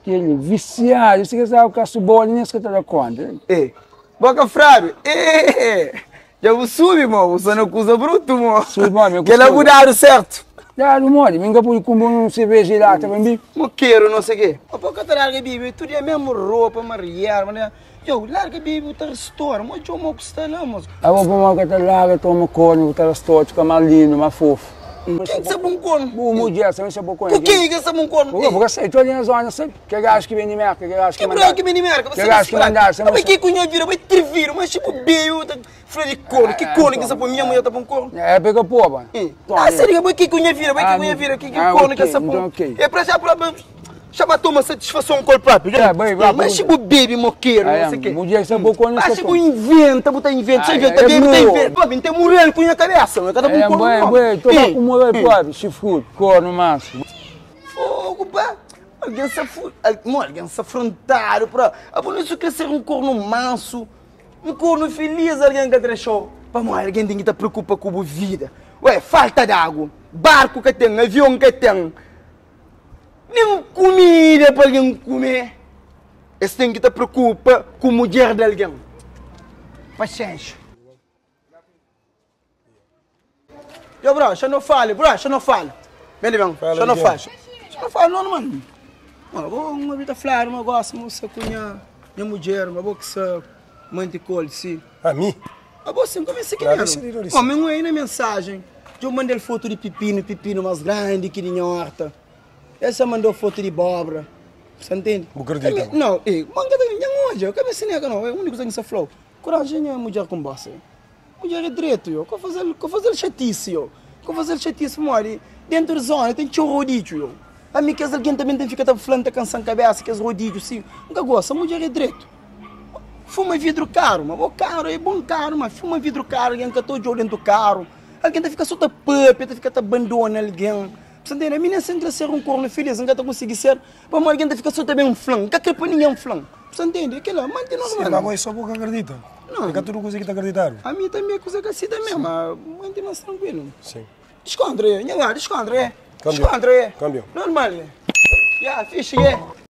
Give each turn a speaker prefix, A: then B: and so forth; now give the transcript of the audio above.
A: Kel viciado, si ka sabe ka bola, nem se ka ta da conta.
B: Eh, boca frado, eh, dja bu subi mo, bu sta na kuza bruto mo.
A: Subi mo, mi
B: Kel bu dadu certo.
A: Dadu modi, mi nka pudi kumbu um cerveja e lata pa mi.
B: Mo quero não sei quê. Mo pô ka ta larga bibi, tudo é mesmo roupa, mariera, mané. Yo, larga bibi, bu ta restaura. Mo djo mo ku sta lá, moço.
A: Abo pa mo ka ta larga toma corno, bu ta restaura, fica mais lindo, mais fofo.
B: Quem que sabe um corno?
A: Bu mulher, sabe se bu
B: Com quem que sabe um corno?
A: Bu bu sei, tu ali na zona, sabe? Que gajo que vem de merca, que gajo que
B: Que branco que vem de merca,
A: Que gajo que mandar,
B: sabe? Mas que cunha vira, vai triviro, mas tipo beio, tá flor de corno, que corno que essa minha mulher tá com corno?
A: É, pega pô,
B: Ah, sério, mas que cunha vira, vai que cunha vira, que que corno que essa
A: então, ok.
B: É pra já pra chama toma satisfação com o próprio.
A: É, bem, vai,
B: Mas tipo baby moqueiro, não sei o quê.
A: Mulher sabe o corno,
B: Mas tipo inventa, botar inventa, você inventa, baby, tá inventa. Pô, tem moral com a cabeça, mas cada um
A: É,
B: corno.
A: bem,
B: não.
A: bem, toma
B: Ei,
A: com moral
B: ei.
A: próprio, chifrudo, corno manso.
B: Fogo, pá. Alguém se afu... al- Mo, alguém se afrontaram pra... A polícia quer ser um corno manso, um corno feliz, alguém que trechou. Pá, mo, alguém tem que te preocupa com a vida. Ué, falta de água, barco que tem, avião que tem, nem comida para alguém comer. Esse tem que te preocupa com a mulher de alguém. Paciência. Yo, bro, já não falo, bro, já não falo. Bem, bem, já não falo. Já não falo, não, mano. Mano, vou uma vida falar, uma gosto, moça com minha, minha mulher, uma boa que se mãe de colo, sim.
C: A mim?
B: A boa sim, como é que
C: Claro,
B: é?
C: isso é isso.
B: Homem, aí na mensagem. Eu mandei foto de pepino, pepino mais grande que de minha horta. Essa mandou foto de abóbora. Você entende?
C: Não acredito.
B: Não, ei, manga da minha onde? Eu cabeça nega não, é o único que se falou. Coragem é mulher com você. Mulher é direito, eu. Vou fazer, vou fazer chatice, eu. Vou fazer chatice, mori. Dentro da zona tem tio rodízio, eu. A mim que alguém também tem que ficar falando, tá cansando a cabeça, que é rodízio, sim. Nunca gosta, mulher é direito. Fuma vidro caro, mas o caro é bom caro, mas fuma vidro caro, alguém que de olho dentro do carro. Alguém tá fica só tá pup, tá fica tá abandona alguém. Você entende? A minha sempre ser um corno feliz, nunca tá conseguir ser. Mas alguém tá fica só também um flan, nunca quer para ninguém um flan. Você entende? Aquilo, mantém
C: Sim,
B: normal.
C: mas é só boca acredita.
B: Não.
C: É que tudo coisa que te acreditaram.
B: A minha também é coisa que assim também, mas mantém mais tranquilo.
C: Sim.
B: Descontra aí, minha lá, descontra aí.
C: Câmbio.
B: Descontra aí.
C: Câmbio.
B: Normal. Yeah, fixe, yeah.